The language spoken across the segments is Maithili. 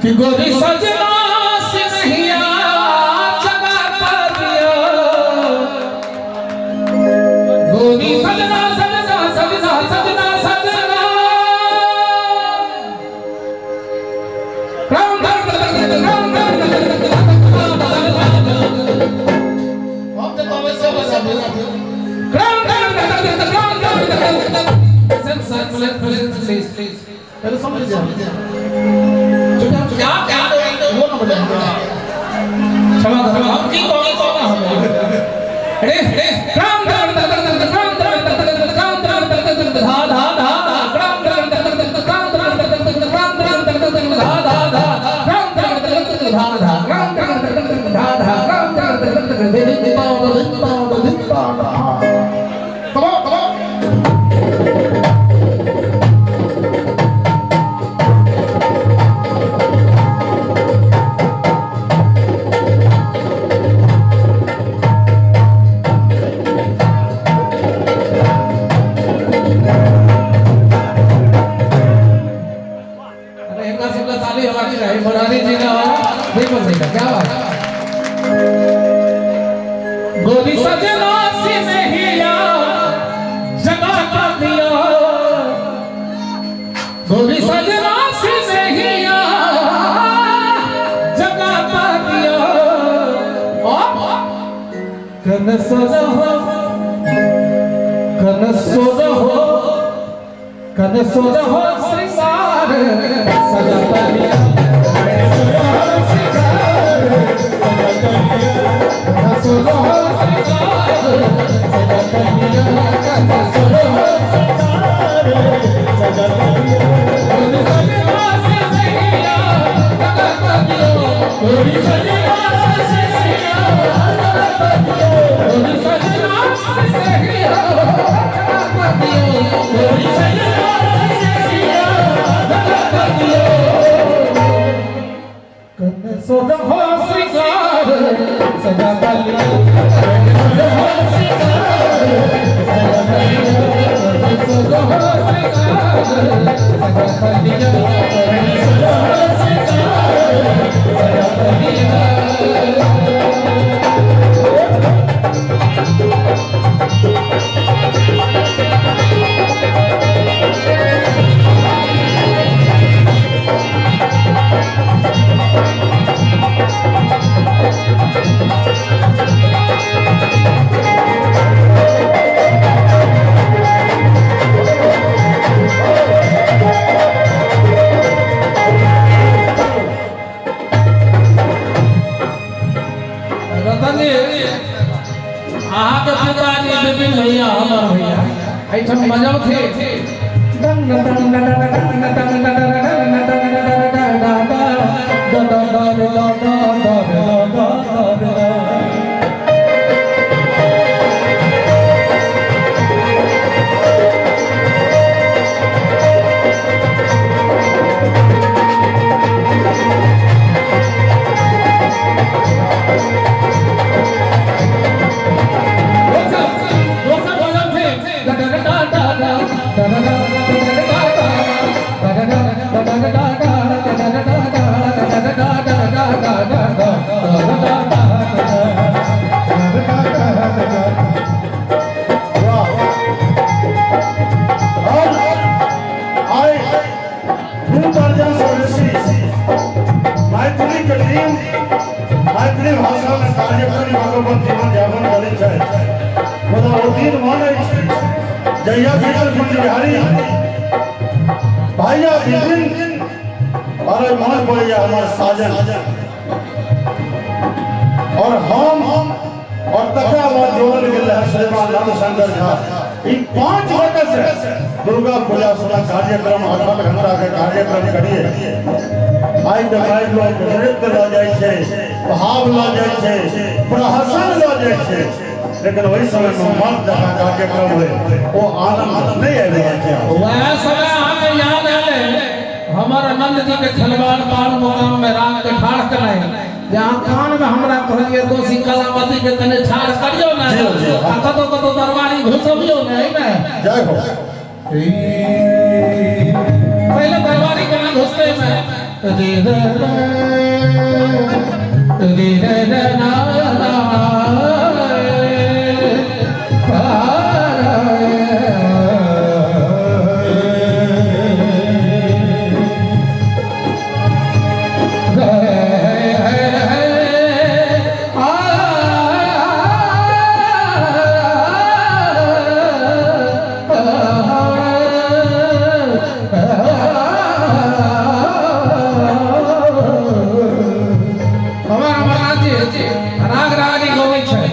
कि गोरी सजना सिनहिया जगा दियो। गोरी सजना सजना सजना सजना सजना राम राम राम राम हम तऽ कहबै सब बजाबू। राम राम राम राम। Please please. पहले समझ जाओ। क्या क्या? वो ना बजाएंगे। क्षमा करो, हम की कौन कौन हम रे रे राम राम राम राम राम राम राम धा धा धा राम राम राम राम राम राम धा धा धा राम राम धा धा राम राम धा धा राम राम दे दे पा दे पा दे पा। Come on, come on. अरे हिनका सबके ताली होबाक चाही। मुरारी जी ने बिल्कुल सही कहा, क्या बात। गोरी सजना सिनहिया जगा दिया, गोरी सजना सिनहिया जगा दिया। कन सोरहो कन सोरहो कन सोरहो श्रृंगार सजा दिया, कन सोरहो श्रृंगार सजा दिया, कन सोरहो गोरी सजना सिनहिया जगा दिया, गोरी सजना सिनहिया जगा दिया, गोरी सजना सिनहिया जगा दिया, गोरी सजना सिनहिया जगा दिया। कन सोरहो श्रृंगार सजा दिया, कन सोरहो श्रृंगार सजा दिया, कन सोरहो श्रृंगार सजा दिया, कन सोरहो श्रृंगार सजा दिया। रतन जी, अहाँके पिताजी विपिन भैया, हमर भैया एहिठाम बजौथिन डंग डंग डंग डंग डंग डंग डंग डंग डंग डंग डंग डंग डंग। वाह। और आइ 2 दर्जन से बेसी मैथिली के टीम मैथिली भाषा में कार्यक्रम कऽ अपन जीवन यापन करैत छथि, मुदा ओ दिन मन अछि जहिया बीतल कुंज बिहारी भैया विपिन और मन पड़ैया हमर साजन और हम और तकरा बाद जोड़ल गेल रहै श्रीमान नंदशंकर झा। ई 5 गोटे से दुर्गा पूजा सदा कार्यक्रम 8-8 घंटा के कार्यक्रम करिए। आइ तऽ काल्हि लोक नृत्य लऽ जाइ छै, भाव लऽ जाइ छै, प्रहसन लऽ जाइ छै, लेकिन ओहि समय मे मर्द जकाँ कार्यक्रम होइ ओ आनंद नहि आबि रहल छै। वएह समय अहाँके याद एलै हमर आनंद जी के खलवाड़ बाल मुकाम में राख के ठाढ़ केनाइ, जे अहाँ कान में हमरा कहलियै कोसी कलावती के कने ठाढ़ करियौ ने। जी, जी, आ कतौ कतौ दरबारी घुसबियौ ने एहिमे। जय हो। पहिले दरबारी केना घुसतै एहिमे। रे रे रे रे रे ना ना। राग रागनी गबै छै,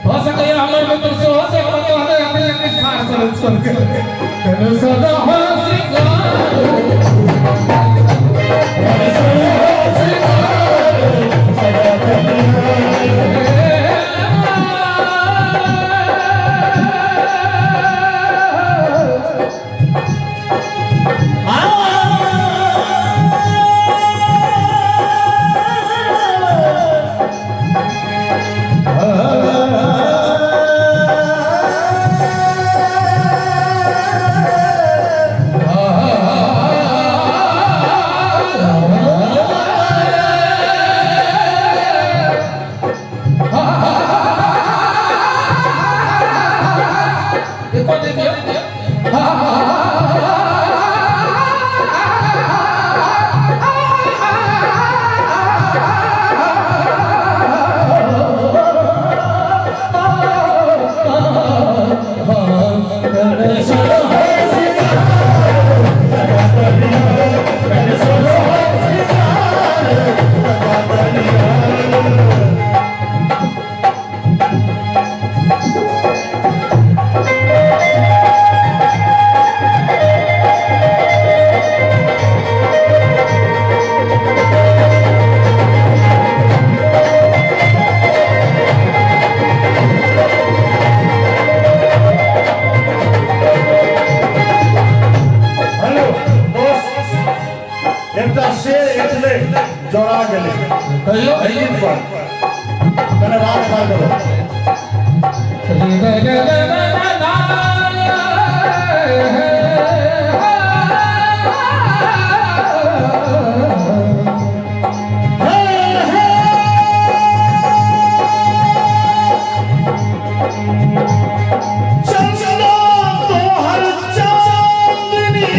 हो सकैया हमर मित्र से हो सकैया हमे हमे ठार चल चल सदा हो देखो देखियो। हेलो दोस्त, एकटा शेर एतले जोड़ा गेलै। कहियो। एहि गीत पर कने रात पार करो। रे रे रे रे ना। हे हे चंदा तोहर चांदनी,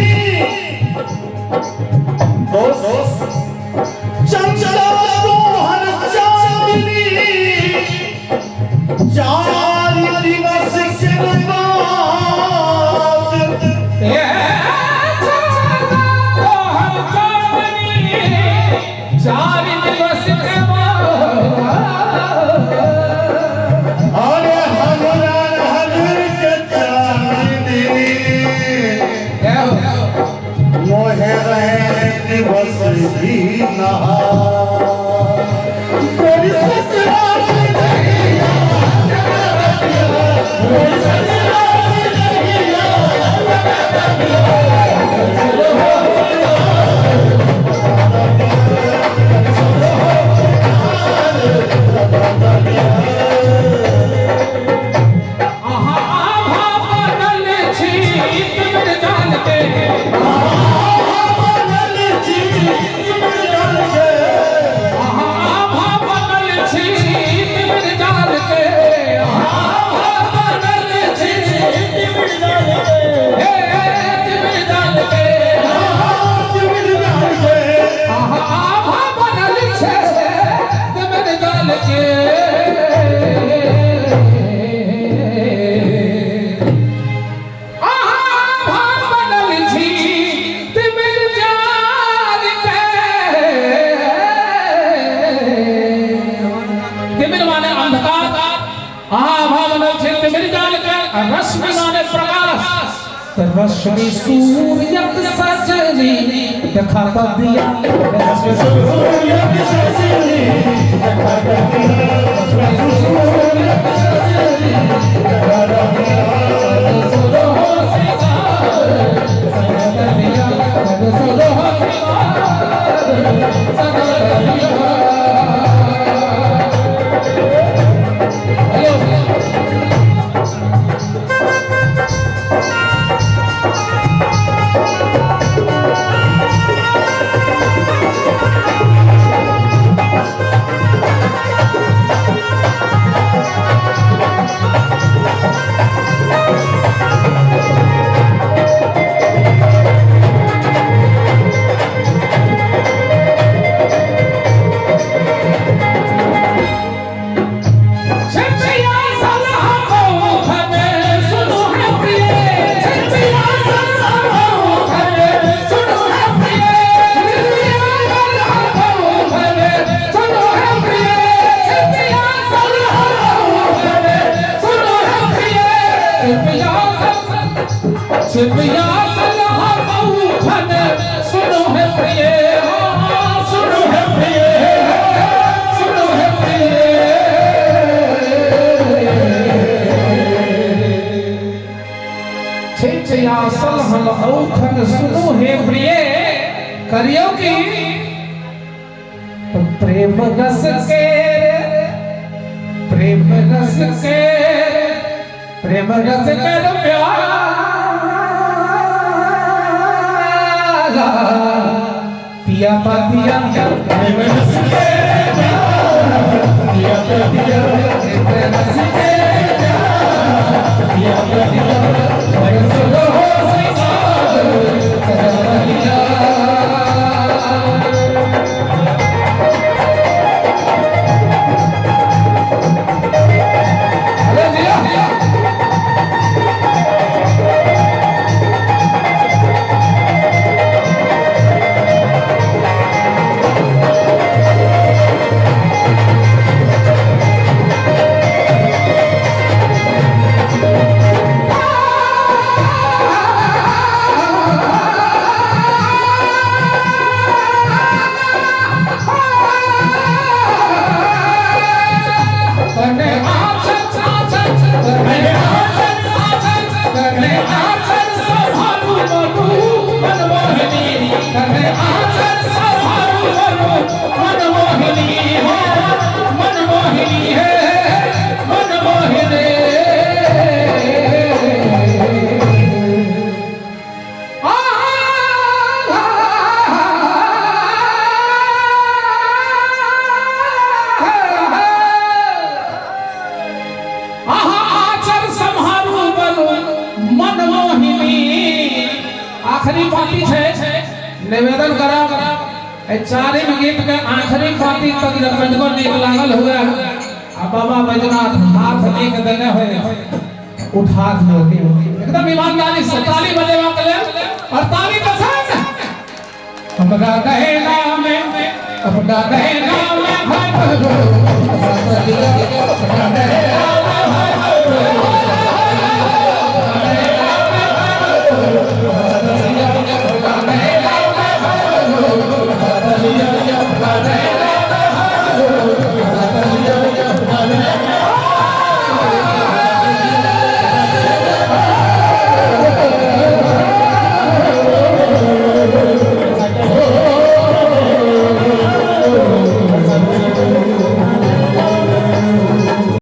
दोस्त चंदा तोहर चांदनी चार दिवस के बाद चार दिवस के बाद अरे हमरा हजर के चांदनी मोहे रहे दिवस भी नहा कोई ससुराल नहीं, कोई ससुराल नहीं। आहा आभा बनल छी तिमिर जाल के, बनल छी तिमिर जाल के, आहा आभा बनल छी तिमिर जाल के, आहा आभा बनल छी तिमिर जाल के, हे तिमिर जाल के, तिमिर जाल के, आहा आभा बनल छै तिमिर जाल के, आहा आभा बनल छी तिमिर जाल के। तिमिर माने अंधकार, आहा आभा बनल छै तिमिर जाल के, आ रश्मि माने प्रकाश। त रश्मि सूर्यक सजनी देखा दिया, रश्मि सूर्य सजनी देखा दिया, रश्मि सूर्य सजनी देखा दिया, सुनो सिंगार सजा दिया, सुनो सिंगार सजा दिया। हेलो। Thank करियो की तो प्रेम रस के, प्रेम रस के, प्रेम रस के प्याला पिया पातिया, प्रेम रस के पिया पातिया, प्रेम रस के पिया पातिया, आखिरी पाती छे निवेदन करब चारिम गीत के आखिरी पाती तक जब को नीक लागल हुए आ बाबा बैजनाथ हाथ नीक देने होए उठा दियो एकदम ईमानदारी से ताली बजेवा के लेल और ताली पसंद। हमरा गहना में, अपना गहना में भाई, अपना गहना में भाई।